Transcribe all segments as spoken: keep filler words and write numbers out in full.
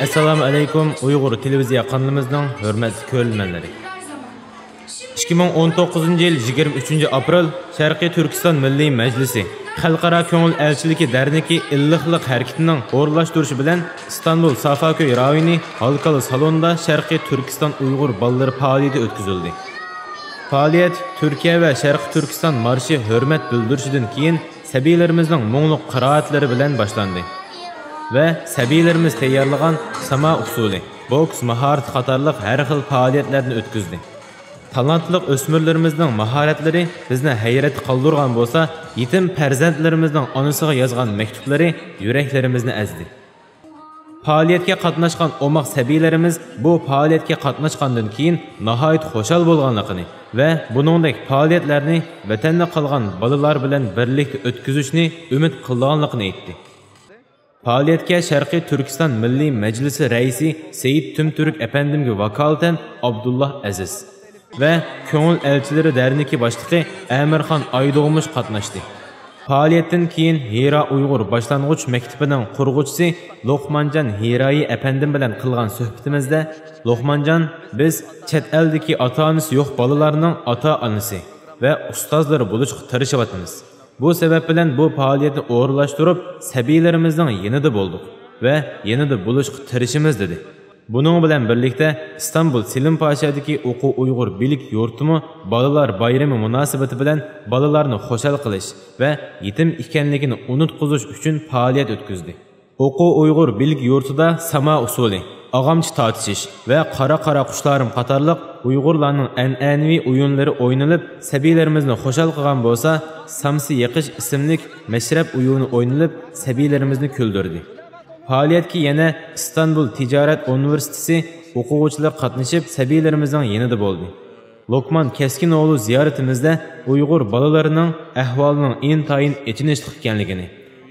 ئەسسالامۇ ئەلەيكۇم، ئۇيغۇر تېلېۋىزىيە قانىلىمىزنىڭ ھۆرمەتلىك كۆرۈرمەنلىرى. ئىككى مىڭ ئون توققۇزىنچى يىل يىگىرمە ئۈچىنچى ئاپرېل شەرقىي تۈركىستان مىللىي مەجلىسى خەلقئارا كۆڭۈل ئەلچىلىكى دەرنىكى ئىللىقلىق ھەرىكىتىنىڭ ئورۇنلاشتۇرۇشى بىلەن ئىستانبۇل سافاكۆي رايونى ھالكالا سالونىدا شەرقىي تۈركىستان ئۇيغۇر بالىلىرى پائالىيىتى ئۆتكۈزۈلدى. پائالىيەت تۈركىيە ۋە شەرقىي تۈركىستان مارشى ھۆرمەت بىلدۈرۈشىدىن كېيىن سەبىيلىرىمىزنىڭ مۇڭلۇق قىرائەتلىرى بىلەن باشلاندى ۋە سەبىيلىرىمىز تەييارلىغان ساما ئۇسسۇلى، بوكس ماھارىتى قاتارلىق ھەر خىل پائالىيەتلەرنى ئۆتكۈزدى. تالانتلىق ئۆسمۈرلىرىمىزنىڭ ماھارەتلىرى بىزنى ھەيرەتتە قالدۇرغان بولسا، يېتىم پەرزەنتلىرىمىزنىڭ ئانىسىغا يازغان مەكتۇپلىرى يۈرەكلىرىمىزنى ئەزدى. پائالىيەتكە قاتناشقان ئوماق سەبىيلىرىمىز بۇ پائالىيەتكە قاتناشقاندىن كېيىن ناھايىتى خۇشال بولغانلىقىنى ۋە بۇنىڭدەك پائالىيەتلەرنى ۋەتەندە قالغان بالىلار بىلەن بىرلىكتە ئۆتكۈزۈشنى ئۈمىد قىلىدىغانلىقىنى ئېيتتى. پائالىيەتكە شەرقىي تۈركىستان مىللىي مەجلىسى رەئىسى سېيىت تۈمتۈرك ئەپەندىمگە ۋاكالىتەن ئابدۇللا ئەزىز ۋە كۆڭۈل ئەلچىلىرى دەرنىكى باشلىقى ئەمىرخان ئايدوغمۇش قاتناشتى. پائالىيەتتىن كېيىن ھىرا ئۇيغۇر باشلانغۇچ مەكتىپىنىڭ قۇرغۇچىسى لوقمانجان ھىرايى ئەپەندىم بىلەن قىلغان سۆھبىتىمىزدە، لوقمانجان، بىز چەت ئەلدىكى ئاتا-ئانىسى يوق بالىلارنىڭ ئاتا-ئانىسى ۋە ئۇستازلىرى بولۇشقا تىرىشىۋاتىمىز. بۇ سەۋەب بىلەن بۇ پائالىيەتنى ئورۇنلاشتۇرۇپ، سەبىيلىرىمىزنىڭ يېنىدا بولدۇق ۋە يېنىدا بولۇشقا تىرىشىمىز، دېدى. بۇنىڭ بىلەن بىرلىكتە، ئىستانبۇل سېلىم پاشادىكى ئوقۇ ئۇيغۇر بىلىك يۇرتىمۇ بالىلار بايرىمى مۇناسىۋىتى بىلەن بالىلارنى خۇشال قىلىش ۋە يېتىم ئىكەنلىكىنى ئۇنتقۇزۇش ئۈچۈن پائالىيەت ئۆتكۈزدى. ئوقۇ ئۇيغۇر بىلىك يۇرتىدا ساما ئۇسسۇلى، ئاغامچا تارتىشىش ۋە قارا قارا قۇشلارىم قاتارلىق ئۇيغۇرلارنىڭ ئەنئەنىۋى ئويۇنلىرى ئوينىلىپ، سەبىيلىرىمىزنى خۇشال قىلغان بولسا، سامسا يېقىش ئىسىملىك مەشرەپ ئويۇنى ئوينىلىپ، سەبىيلىرىمىزنى كۈلدۈردى. پائالىيەتكە يەنە ئىستانبۇل تىجارەت ئۇنىۋېرسىتېتى ئوقۇغۇچىلىرى قاتنىشىپ، سەبىيلىرىمىزنىڭ يېنىدا بولدى. لوقمان كەسكىنئوغلۇ زىيارىتىمىزدە ئۇيغۇر بالىلىرىنىڭ ئەھۋالىنىڭ ئىنتايىن ئېچىنىشلىق ئىكەنلىكىنى،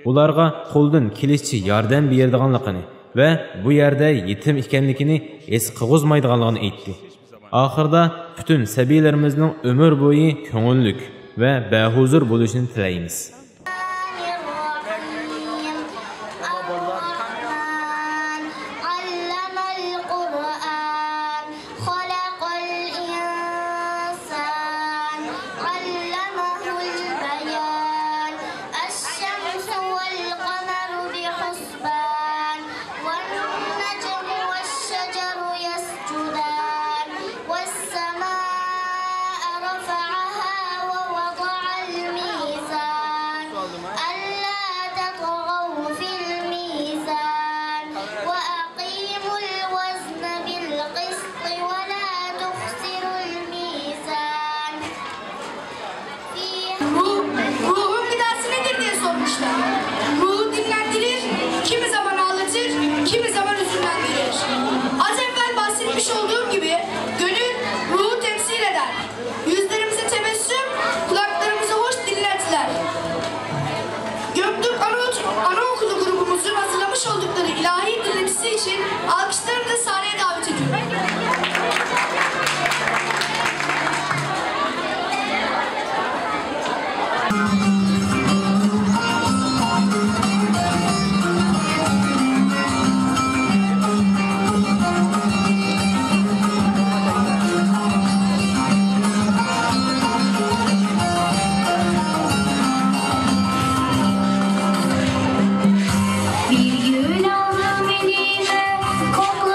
ئۇلارغا قولىدىن كېلىشىچە ياردەم بېرىدىغانلىقىنى ۋە بۇ يەردە يېتىم ئىكەنلىكىنى ھېس قىلغۇزمايدىغانلىقىنى ئېيتتى. ئاخىرىدا پۈتۈن سەبىيلىرىمىزنىڭ ئۆمۈر بويى كۆڭۈللۈك ۋە بەھۇزۇر بولۇشىنى تىلەيمىز. الرحمن، علم القرآن، خلق الإنسان، علمه البيان، الشمس والقمر بحسبان، والنجم والشجر يسجدان، والسماء رفعها ووضع الميزان، ألا تطغوا في الميزان، وأقيموا الوزن بالقسط ولا تخسروا الميزان. Ruh, ruhun gıdası nedir diye sormuşlar. Ruhu dinlendirir, kimi zaman ağlatır, kimi zaman hüzünlendirir. Az evvel bahsetmiş olduğum gibi gönül ruhu temsil eder. Yüzlerimize tebessüm, kulaklarımıza hoş dinlettiler. Göktürk Anaokulu, Anaokulu grubumuzun hazırlamış oldukları ilahi dinletisi için alkışlarımızı sahneye davet ediyorum. Bir gün aldım elime, kokla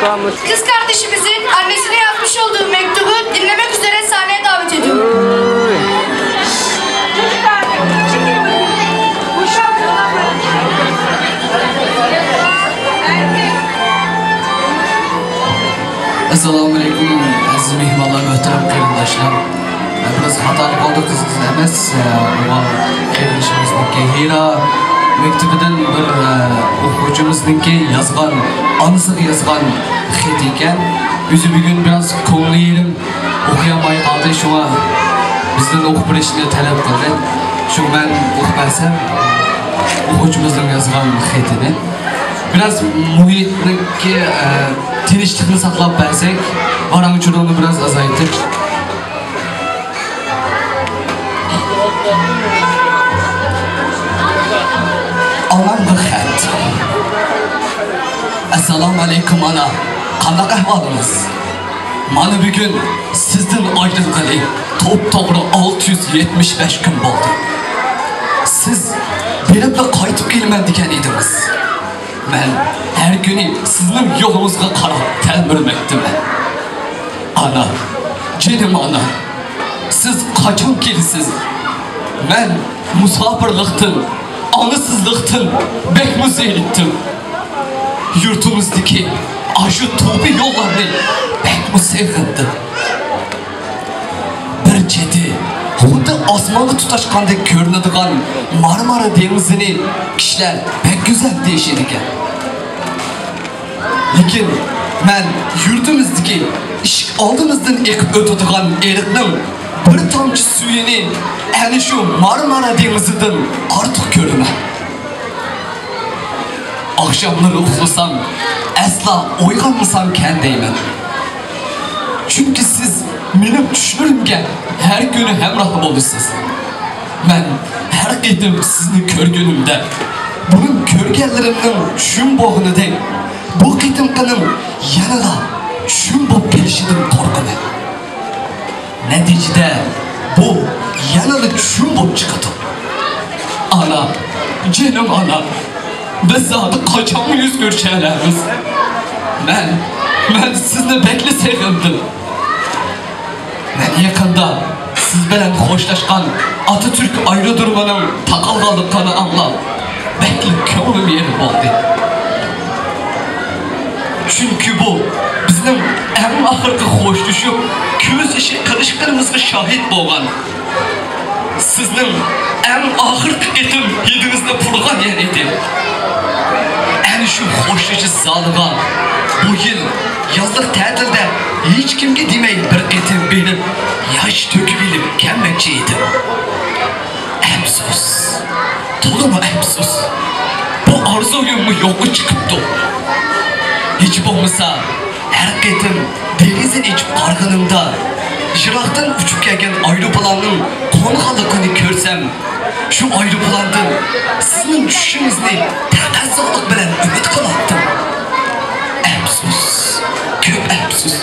Kız kardeşimizin annesine yazmış olduğu mektubu dinlemek üzere sahneye davet ediyorum. ئەسسالامۇئەلەيكۇم، ئەزىز مېھمانلار، مۆھتەرەم قېرىنداشلار. بىراز خاتالىق بولدى، قىزىق ئەمەس. ئۇ قېرىندىشىمىزنىڭكى ھىرا مەكتىپىدىن بىر ئوقۇغۇچىمىزنىڭكى يازغان، ئانىسىغا يازغان خېتى ئىكەن. ئۆزى بۈگۈن بىراز كۆڭلى يېرىم ئوقۇيالماي قالدى، شۇڭا بىزدىن ئوقۇپ بېرىشنى تەلەپ قىلدى. شۇڭا مەن ئوقۇپ بەرسەم، ئوقۇغۇچىمىزنىڭ يازغان خېتىنى. بىراز مۇھىتنىڭكى، ئە، تىنچلىقنى ساقلاپ بەرسەك، ۋاراڭ-چۇرۇڭنى بىراز ئازايتىپ. ئانامغا خەت. ئەسسالامۇئەلەيكۇم، ئانا. قانداق ئەھۋالىڭىز؟ مانا بۈگۈن سىزدىن ئايرىلغىلى توپتوغرا ئالتە يۈز يەتمىش بەش كۈن بولدى. سىز بېرىپلا قايتىپ كېلىمەن دېگەن ئىدىڭىز. مەن ھەر كۈنى سىزنىڭ يولىڭىزغا قاراپ تەلمۈرمەكتىمەن. ئانا، جېنىم ئانا، سىز قاچان كېلىسىز؟ مەن مۇساپىرلىقتىن، ئانىسىزلىقتىن بەكمۇ زېرىكتىم. يۇرتىمىزدىكى ئاشۇ تۇپا يوللارنى بەكمۇ سېغىندىم. بىر چېتى خۇددى ئاسمانغا تۇتاشقاندەك كۆرۈنىدىغان مارمارا دېڭىزىنى كىشىلەر بەك گۈزەل دېيىشىدىكەن. لېكىن مەن يۇرتىمىزدىكى ئىشىك ئالدىمىزدىن ئېقىپ ئۆتىدىغان ئېرىقنىڭ بىر تامچە سۈيىنى ئەنە شۇ مارمارا دېڭىزىدىن ئارتۇق كۆرىمەن. ئاخشاملىرى ئۇخلىسام، ئەسلا ئويغانمىسامكەن دەيمەن. چۈنكى سىز مېنىڭ چۈشلىرىمگە ھەر كۈنى ھەمراھ بولىسىز. مەن ھەر قېتىم سىزنى كۆرگىنىمدە، بۇرۇن كۆرگەنلىرىمنىڭ چۈشۈم بولغىنىدەك، بۇ قېتىمقىنىڭ يەنىلا چۈشۈم بولۇپ قېلىشىدىن قورقىمەن. نەتىجىدە بۇ يەنىلا چۈشۈم بولۇپ چىقىدۇ. ئانا، جېنىم ئانا، بىز زادى قاچانمۇ يۈز كۆرۈشەلەيمىز؟ مەن، مەن سىزنى بەكلا سېغىندىم. مەن يېقىندا سىز بىلەن خوشلاشقان ئاتاتۈرك ئايرودرومىنىڭ تاقالغانلىقىنى ئاڭلاپ، بەكلا كۆڭلۈم يېرىم بولدى. چۈنكى بۇ بىزنىڭ ئەڭ ئاخىرقى خوشلىشىپ، كۆز يېشى قىلىشقىنىمىزغا شاھىت بولغان، سىزنىڭ ئەڭ ئاخىرقى قېتىم ھىدىڭىزنى پۇرىغان يەر ئىدى. ئەنە شۇ خوشلىشىش زالىغا بۇ يىل يازلىق تەتىلدە ھېچكىمگە دېمەي بىر قېتىم بېرىپ، ياش تۆكۈۋېلىپ كەلمەكچى ئىدىم. ئەپسۇس، تولىمۇ ئەپسۇس، بۇ ئارزۇيۇممۇ يوققا چىقىپتۇ. ھېچ بولمىسا، ھەر قېتىم دېرىزە ئېچىپ قارىغىنىمدا، يىراقتىن ئۇچۇپ كەلگەن ئايروپىلاننىڭ قونغانلىقىنى كۆرسەم، شۇ ئايروپىلاندىن سىزنىڭ چۈشۈشىڭىزنى تەقەززالىق بىلەن ئۈمىد قىلاتتىم. ئەپسۇس، كۆپ ئەپسۇس.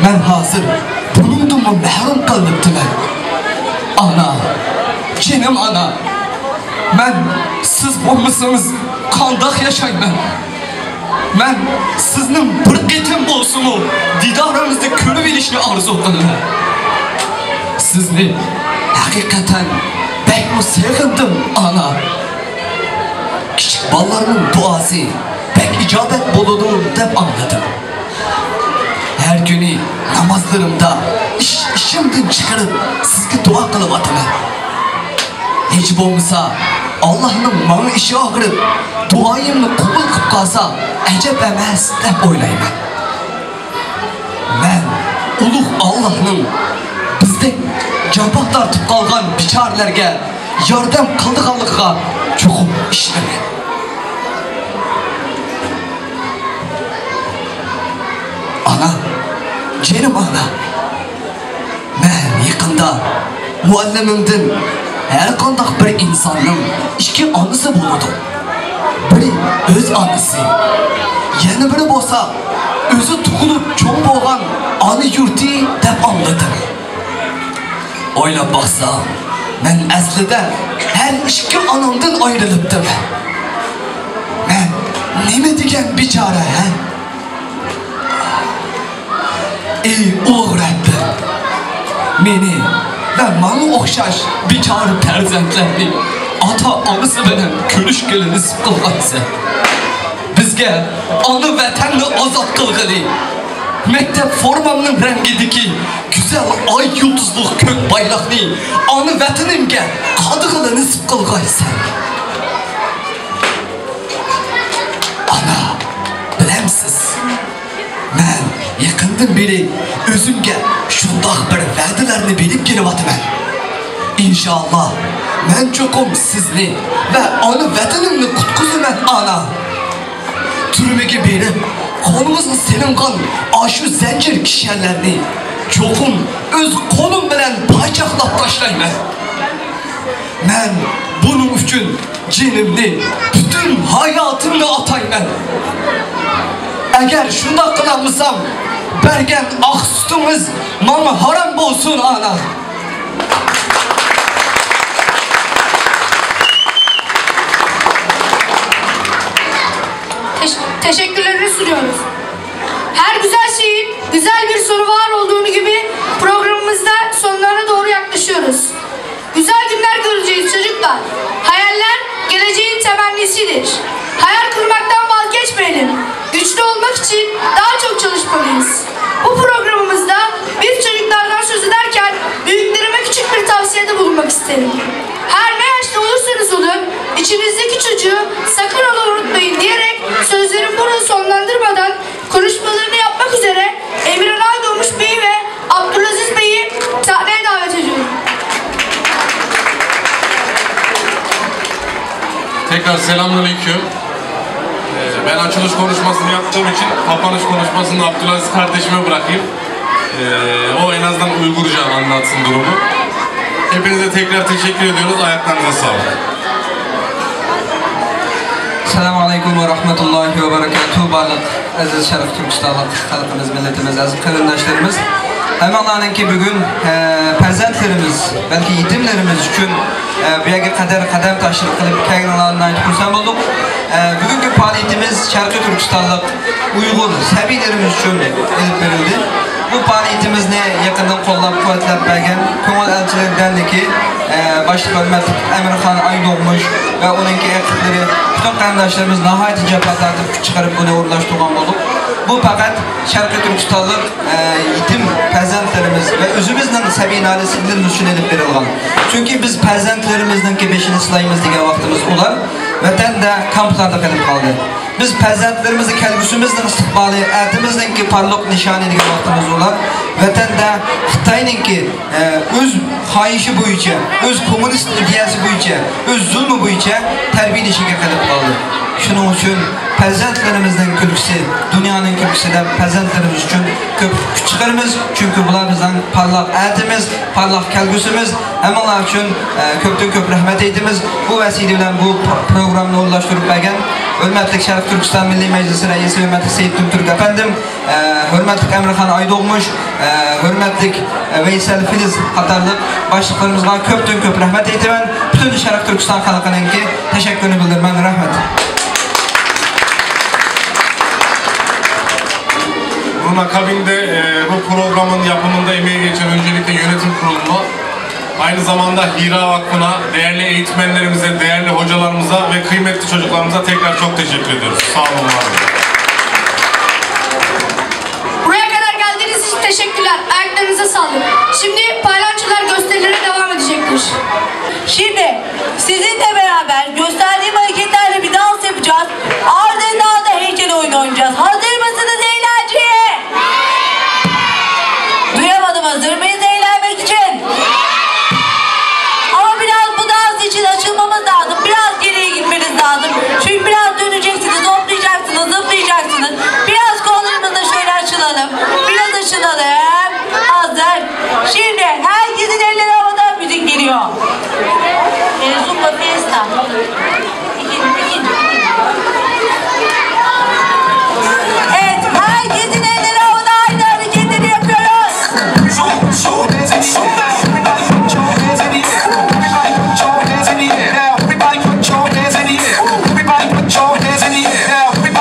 مەن ھازىر بۇنىڭدىنمۇ مەھرۇم قىلىنىپتىمەن. ئانا، جېنىم ئانا، مەن سىز بولمىسىڭىز قانداق ياشايمەن؟ مەن سىزنىڭ بىر قېتىم بولسىمۇ دىدارىڭىزنى كۆرۈۋېلىشنى ئارزۇ قىلىمەن. سىزنى ھەقىقەتەن بەكمۇ سېغىندىم، ئانا. كىچىك بالىلارنىڭ دۇئاسى بەك ئىجابەت بولىدۇ دەپ ئاڭلىدىم. ھەر كۈنى نامازلىرىمدا ئىش-ئىشىمدىن چىقىرىپ سىزگە دۇئا قىلىۋاتىمەن. ھېچ بولمىسا، ئاللاھنىڭ ماڭا ئىشى ئاغرىپ، دۇئايىمنى قوبۇل قىلىپ قالسا، ئەجەب ئەمەس دەپ ئويلايمەن. مەن ئۇلۇغ ئاللاھنىڭ بىزدەك جاپا تارتىپ قالغان بىچارىلەرگە ياردەم قىلىدىغانلىقىغا چوقۇم ئىشىنىمەن. ئانا، جېنىم ئانا. مەن يېقىندا مۇئەللىمىمدىن، ھەرقانداق بىر ئىنساننىڭ ئىككى ئانىسى بولىدۇ. بىرى ئۆز ئانىسى، يەنە بىرى بولسا ئۆزى تۇغۇلۇپ چوڭ بولغان ئانا يۇرتى دەپ ئاڭلىدىم. ئويلاپ باقسام، مەن ئەسلىدە ھەر ئىككى ئانامدىن ئايرىلىپتىمەن. مەن نېمە دېگەن بىچارە، ھە؟ ئەي ئۇلۇغ رەببىم، مېنى ۋە ماڭا ئوخشاش بىچارە پەرزەنتلەرنى ئاتا-ئانىسى بىلەن كۆرۈشكىلى نېسىپ قىلغايسەن. بىزگە ئانا ۋەتەننى ئازاد قىلغىلى، مەكتەپ فورمامنىڭ رەڭگىدىكى گۈزەل ئاي يۇلتۇزلۇق كۆك بايراقنى ئانا ۋەتىنىمگە قادىغىلى نېسىپ قىلغايسەن. ئانا، بىلەمسىز، مەن يېقىندىن بېرى ئۆزۈمگە شۇنداق بىر ۋەدىلەرنى بېرىپ كېلىۋاتىمەن. ئىنشائاللا، مەن چوقۇم سىزنى ۋە ئانا ۋەتىنىمنى قۇتقۇزىمەن، ئانا. تۈرمىگە بېرىپ، قولىمىزغا سېلىنغان ئاشۇ زەنجىر كىشەنلەرنى چوقۇم ئۆز قولۇم بىلەن پاچاقلاپ تاشلايمەن. مەن بۇنىڭ ئۈچۈن جېنىمنى، پۈتۈن ھاياتىمنى ئاتايمەن. ئەگەر شۇنداق قىلالمىسام، بەرگەن ئاق سۈتىڭىز ماڭا ھارام بولسۇن، ئانا. Teş- teşekkürlerini sunuyoruz. Her güzel şeyin güzel bir sonu var olduğunu gibi programımızda sonlarına doğru yaklaşıyoruz. Güzel günler göreceğiz çocuklar. Hayaller geleceğin temennisidir. Hayal kurmaktan vazgeçmeyelim. Güçlü olmak için daha çok çalışmalıyız. Bu programımızda biz çocuklardan söz ederken büyüklerime küçük bir tavsiyede bulunmak isterim. Her ne yaşta olursanız olun, içinizdeki çocuğu sakın ola unutmayın diyerek sözlerimi burada sonlandırmadan konuşmalarını yapmak üzere Emirhan Aydoğmuş Bey'i ve Abdülaziz Bey'i sahneye davet ediyorum. Tekrar selamünaleyküm. Ee, ben açılış konuşmasını yaptığım için kapanış konuşmasını Abdülaziz kardeşime bırakayım. Ee, o en azından Uygurca anlatsın durumu. Hepinize tekrar teşekkür ediyoruz. Ayaklarınıza sağlık. Assalamu alaykum ve rahmetullahi ve berekatuhu. بارلىق ئەزىز شەرقىي تۈركىستانلىق خەلقىمىز، مىللىتىمىز، ئەزىز قېرىنداشلىرىمىز، ھەممىڭلارنىڭكى بۈگۈن، ئە، پەرزەنتلىرىمىز، بەلكى يېتىملىرىمىز ئۈچۈن، ئە، بۇ يەرگە قەدەر قەدەم تاشلىق قىلىپ كەلگىنىڭلارنى ناھايىتى خۇرسەن بولدۇق. ئە، بۈگۈنكى پائالىيىتىمىز شەرقىي تۈركىستانلىق ئۇيغۇر سەبىيلىرىمىز ئۈچۈن ئېلىپ بېرىلدى. بۇ پائالىيىتىمىزنى يېقىندىن قوللاپ-قۇۋۋەتلەپ بەرگەن كۆڭۈل ئەلچىلىرى دەرنىكى، ئە، باشلىقى ھۆرمەتلىك ئەمىرخان ئايدوغمۇش ۋە ئۇنىڭكى ئەقىبلىرى، پۈتۈن قېرىنداشلىرىمىز ناھايىتى جاپا تارتىپ، كۈچ چىقىرىپ بۇنى ئورۇنلاشتۇرغان بولدۇق. بۇ پەقەت شەرقىي تۈركىستانلىق، ئە، يېتىم پەرزەنتلىرىمىز ۋە ئۆزىمىزنىڭ سەبىي نالە سىگنىلىمىز ئۈچۈن ئېلىپ بېرىلغان. چۈنكى بىز پەرزەنتلىرىمىزنىڭكى بېشىنى سىلايمىز دېگەن ۋاقتىمىز ئۇلار ۋەتەندە، كامپلاردا قېلىپ قالدى. بىز پەرزەنتلىرىمىزنى كەلگۈسىمىزنىڭ ئىستىقبالى، ئەتىمىزنىڭكى پارلاق نىشانى دېگەن ۋاقتىمىز ئۇلار ۋەتەندە خىتاينىڭكى، ئە، ئۆز خاھىشى بويىچە، ئۆز كوممۇنىست ئىدىيەسى بويىچە، ئۆز زۇلمى بويىچە تەربىيەلىشىگە قېلىپ قالدى. شۇنىڭ ئۈچۈن پەرزەنتلىرىمىزنىڭ كۈلكىسى، دۇنيانىڭ كۈلكىسى دەپ پەرزەنتلىرىمىز ئۈچۈن كۆپ كۈچ چىقىرىمىز. چۈنكى بۇلار بىزنىڭ پارلاق ئەتىمىز، پارلاق كەلگۈسىمىز. ھەممىڭلار ئۈچۈن، ئە، كۆپتىن كۆپ رەھمەت ئېيتىمىز. بۇ ۋەسىلە بىلەن بۇ پرو-، پروگراممىنى ئورۇنلاشتۇرۇپ بەرگەن ھۆرمەتلىك شەرقىي تۈركىستان مىللىي مەجلىسى رەئىسى ھۆرمەتلىك سېيىت تۇمتۈرك ئەپەندىم، ئە، ھۆرمەتلىك ئەمىرخان ئايدوغمۇش، ئە، ھۆرمەتلىك، ئە، ۋەيسەل فىلىز قاتارلىق باشلىقلىرىمىزغا كۆپتىن كۆپ رەھمەت ئېيتىمەن. پۈتۈن شەرقىي تۈركىستان خەلقىنىڭكى تەشەككۈرىنى بىلدۈرىمەن. رەھمەت. Bunun akabinde, e, bu programın yapımında emeği geçen öncelikle yönetim kuruluna, aynı zamanda Hira Vakfı'na, değerli eğitmenlerimize, değerli hocalarımıza ve kıymetli çocuklarımıza tekrar çok teşekkür ediyoruz. Sağ olun, var olun. Buraya kadar geldiğiniz için teşekkürler. Ayaklarınıza sağlık. Şimdi paylançolar gösterilerine devam edecektir. Şimdi sizinle beraber gösterdiğim hareketlerle bir dans yapacağız. Ardından da heykel oyunu oynayacağız. Hazır mısınız eğlenceye? Duyamadım, hazır mıyız eğlenmek için? Ama biraz bu dans için açılmamız lazım. Biraz geriye gitmeniz lazım. Çünkü biraz döneceksiniz, hoplayacaksınız, zıplayacaksınız. Biraz kollarımızı da şöyle açılalım. Biraz açılalım. Hazır. Şimdi herkesin elleri havada, müzik geliyor. E, Zumba Fiesta. Evet, herkesin elleri havada, aynı hareketleri yapıyoruz. Put your hands in the air. Everybody put your hands in the air. Now, everybody put your hands in the air. Everybody put your hands in the air. Now, everybody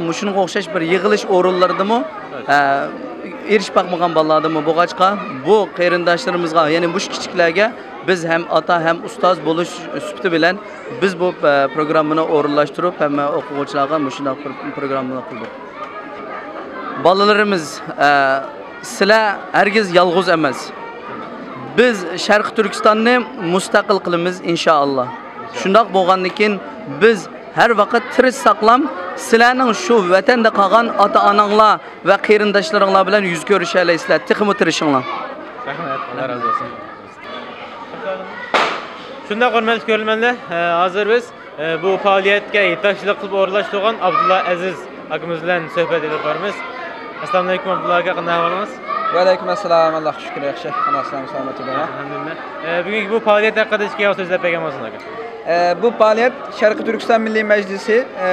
مۇشۇنىڭغا ئوخشاش بىر يىغىلىش ئورۇنلىرىدىمۇ، ئە، ئېرىشىپ باقمىغان بالىلاردىمۇ بولغاچقا، بۇ قېرىنداشلىرىمىزغا، يەنى مۇشۇ كىچىكلەرگە بىز ھەم ئاتا، ھەم ئۇستاز بولۇش سۈپىتى بىلەن بىز بۇ، ئە، پروگراممىنى ئورۇنلاشتۇرۇپ، ھەممە ئوقۇغۇچىلارغا مۇشۇنداق بىر پروگراممىنى قىلدۇق. بالىلىرىمىز، ئە، سىلەر ھەرگىز يالغۇز ئەمەس. بىز شەرقىي تۈركىستاننى مۇستەقىل قىلىمىز، ئىنشائاللا. شۇنداق بولغاندىن كېيىن، بىز ھەر ۋاقىت تىرىشساقلام، سىلەرنىڭ شۇ ۋەتەندە قالغان ئاتا-ئاناڭلار ۋە قېرىنداشلىرىڭلار بىلەن يۈز كۆرۈشەلەيسىلەر. تېخىمۇ تىرىشىڭلار. رەھمەت، ئاللا رازى بولسۇن. شۇنداق، ھۆرمەتلىك كۆرۈرمەنلەر، ھازىر بىز ئە، بۇ پائالىيەتكە يېتەكچىلىك قىلىپ ئورۇنلاشتۇرغان ئابدۇللا ئەزىز ئاكىمىز بىلەن سۆھبەت ئېلىپ بارىمىز. ئەسسالامۇئەلەيكۇم، ئابدۇللا ئاكا، قانداق ئەھۋالىڭىز؟ ۋەئەلەيكۇم ئەسسالام، ئاللاغا شۈكۈر، ياخشى. قانداق، سالامەت تۇرۇڭلار؟ ئەلھەمدۇلىللا. ئە، بۈگۈنكى بۇ پائالىيەت ھەققىدە ئىككى ئاغىز سۆزلەپ بەرگەن بولسىڭىز، ئاكا. ئە، بۇ پائالىيەت شەرقىي تۈركىستان مىللىي مەجلىسى، ئە،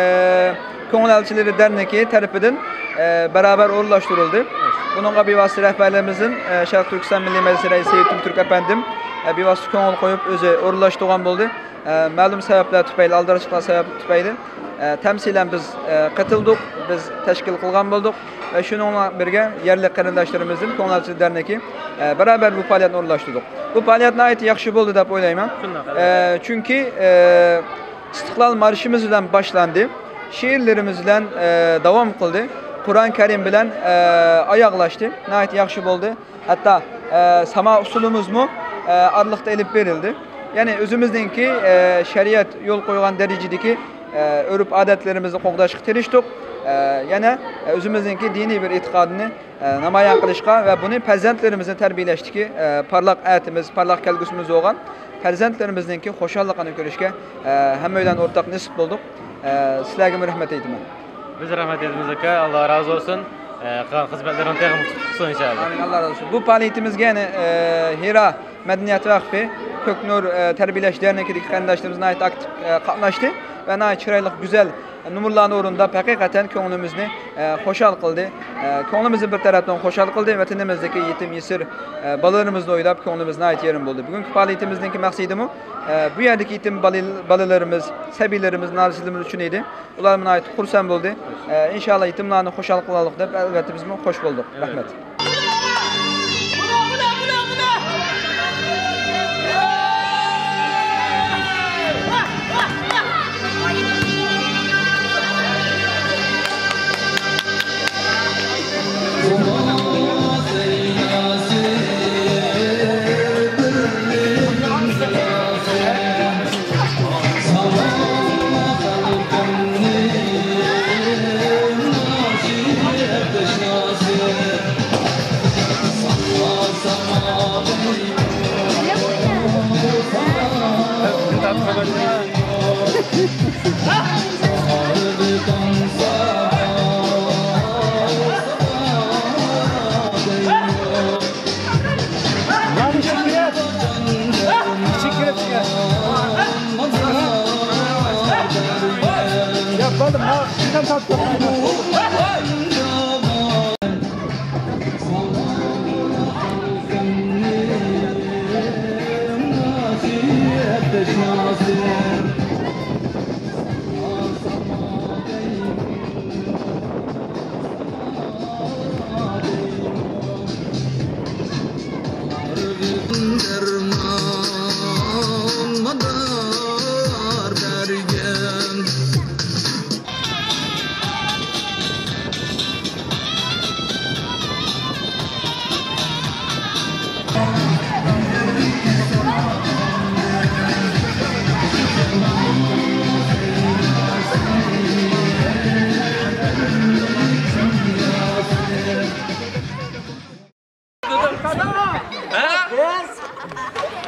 كۆڭۈلئەلچىلىرى دەرنىكى تەرىپىدىن، ئە، بەرابەر ئورۇنلاشتۇرۇلدى. بۇنىڭغا بىۋاسىتە رەھبەرلىرىمىزدىن، ئە، شەرقىي تۈركىستان مىللىي مەجلىسى رەئىسى سېيىت تۈرك ئەپەندىم، ئە، بىۋاسىتە كۆڭۈل قويۇپ ئۆزى ئورۇنلاشتۇرغان بولدى. ئە، مەلۇم سەۋەبلەر تۈپەيلى، ئالدىراشلىقلار سەۋەبى تۈپەيلى، ئە، تەمسىلەن بىز، ئە، قېتىلدۇق، بىز تەشكىل قىلغان بولدۇق ۋە شۇنىڭ بىلەن بىرگە يەرلىك قېرىنداشلىرىمىزدىن كۆڭۈلئەلچىلىك دەرنىكى، ئە، بەرابەر بۇ پائالىيەتنى ئورۇنلاشتۇردۇق. بۇ پائالىيەت ناھايىتى ياخشى بولدى دەپ ئويلايمەن. شۇنداق، ئە، ئەلۋەتتە. چۈنكى، ئە، ئىستىقلال مارشىمىز بىلەن باشلاندى، شېئىرلىرىمىز بىلەن، ئە، داۋام قىلدى، قۇرئان كەرىم بىلەن، ئە، ئاياغلاشتى. ناھايىتى ياخشى بولدى. ھەتتا، ئە، ساما ئۇسسۇلىمىزمۇ، ئە، ئارىلىقتا ئېلىپ بېرىلدى. يەنى ئۆزىمىزنىڭكى، ئە، شەرىئەت يول قويغان دەرىجىدىكى، ئە، ئۆرپ-ئادەتلىرىمىزنى قوغداشقا تىرىشتۇق. ئە، يەنە، ئە، ئۆزىمىزنىڭكى دىنىي بىر ئېتىقادنى، ئە، نامايان قىلىشقا ۋە بۇنى پەرزەنتلىرىمىزنى تەربىيەلەشتىكى، ئە، پارلاق ئەتىمىز، پارلاق كەلگۈسىمىز بولغان پەرزەنتلىرىمىزنىڭكى خۇشاللىقىنى كۆرۈشكە، ئە، ھەممەيلەن ئورتاق نېسىپ بولدۇق. ئە، سىلەرگىمۇ رەھمەت ئېيتىمەن. بىز رەھمەت ئېيتىمىز، ئاكا. ئاللا رازى بولسۇن. ئە، قىلغان خىزمەتلىرىڭ تېخىمۇ قۇتلۇق بولسۇن، ئىنشائاللا. ئامىن، ئاللا رازى بولسۇن. بۇ پائالىيىتىمىزگە يەنە، ئە، ھىرا مەدەنىيەت ۋەقپى، كۆكنۇر، ئە، تەربىيەلەش دەرنىكىدىكى قېرىنداشلىرىمىز ناھايىتى ئاكتىپ، ئە، قاتناشتى ۋە ناھايىتى چىرايلىق، گۈزەل نومۇرلارنى ئورۇنداپ، ھەقىقەتەن كۆڭلىمىزنى، ئە، خۇشال قىلدى. ئە، كۆڭلىمىزنى بىر تەرەپتىن خۇشال قىلدى، ۋەتىنىمىزدىكى يېتىم يېسىر، ئە، بالىلىرىمىزنى ئويلاپ، كۆڭلىمىز ناھايىتى يېرىم بولدى. بۈگۈنكى پائالىيىتىمىزنىڭكى مەقسىتىمۇ، ئە، بۇ يەردىكى يېتىم بالىل-، بالىلىرىمىز، سەبىيلىرىمىز، نادىرلىرىمىز ئۈچۈن ئىدى. ئۇلار ناھايىتى خۇرسەن بولدى. ئە، ئىنشائاللا، يېتىملارنى خۇشال قىلالايلۇق دەپ، ئەلۋەتتە، بىزمۇ خۇش بولدۇق. رەھمەت. ھە؟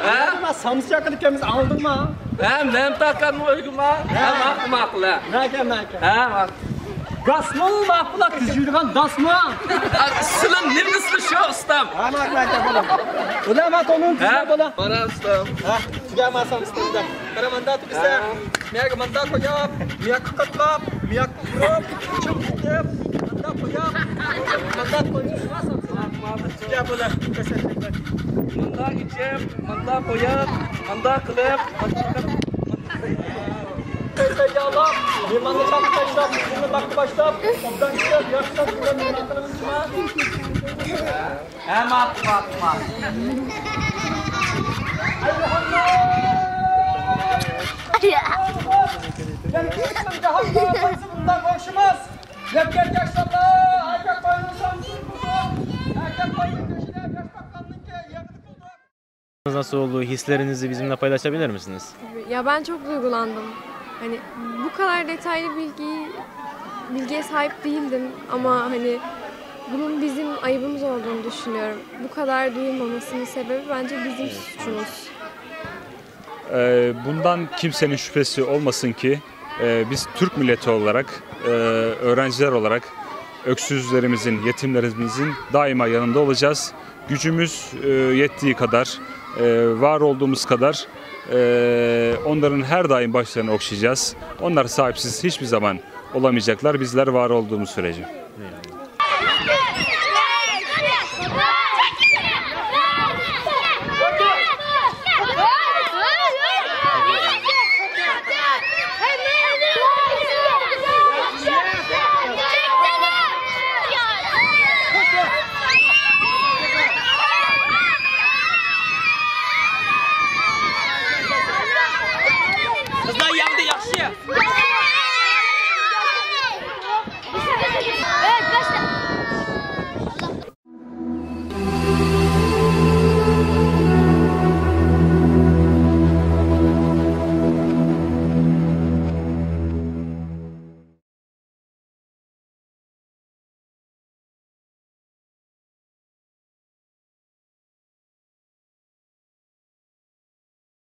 ھە؟ سامسا ياقىدىكەنمىز، ئاڭلىدىڭما؟ ھە، مەمتى ئاكامنىڭ ئۆيىگىما؟ ھە، ماقۇل، ماقۇل، ھە. نەكە، نەكە؟ ھە، ماقۇل. گاسمۇ ماقۇل، تېز يۈرىدىغان داسمۇ؟ سىلىڭ نېمىسى شۇ، ئۇستام؟ ھە، نەكە، نەكە، بولۇڭ. بۇلار ما تونۇڭ ھە؟ تېزلەپ بولۇڭ. بارا، ئۇستام. ھە، تۈگەمەسەڭ، ئۇستام. قارا، ماندا تۈگىسە، ھە. مىياكقا ماندا قويۇپ، مىياكقا قاتلاپ، مىياكقا ئۇرۇپ، چىڭ تۇتۇپ، ماندا قويۇپ، ماندا قويۇپ. يا بولا، كۆرسەتمەيمەن. ماندا ئېچىپ، ماندا قويۇپ، ماندا قىلىپ، ماندا قىلىپ. يا الله. مېھماننى چاقىرىپ باشلاپ، سىزنى باققا باشلاپ، ئوبدان كۈتۈپ، ياخشى ساز بىلەن مېھمان قىلىمىزمۇ؟ ھە، ماقۇل، ماقۇل، ماقۇل. ئەلھەمدۇلىللاھ! يەنە كىم جاھاندا قايسى بۇنداق ئوخشىماس؟ يەتكەن ياشلارلا ئەركەك باينىڭ سامسىز بۇزۇپ، ئەركەك باينىڭ كۆشىدە ياش باققاننىڭكى يېغىلىپ بۇزۇپ. Nasıl oldu? Hislerinizi bizimle paylaşabilir misiniz? Ya ben çok duygulandım. Hani bu kadar detaylı bilgi bilgiye sahip değildim ama hani bunun bizim ayıbımız olduğunu düşünüyorum. Bu kadar duyulmamasının sebebi bence bizim suçumuz. Ee, Bundan kimsenin şüphesi olmasın ki e, biz Türk milleti olarak, e, öğrenciler olarak öksüzlerimizin, yetimlerimizin daima yanında olacağız. Gücümüz e, yettiği kadar, e, var olduğumuz kadar e, onların her daim başlarını okşayacağız. Onlar sahipsiz hiçbir zaman olamayacaklar bizler var olduğumuz sürece.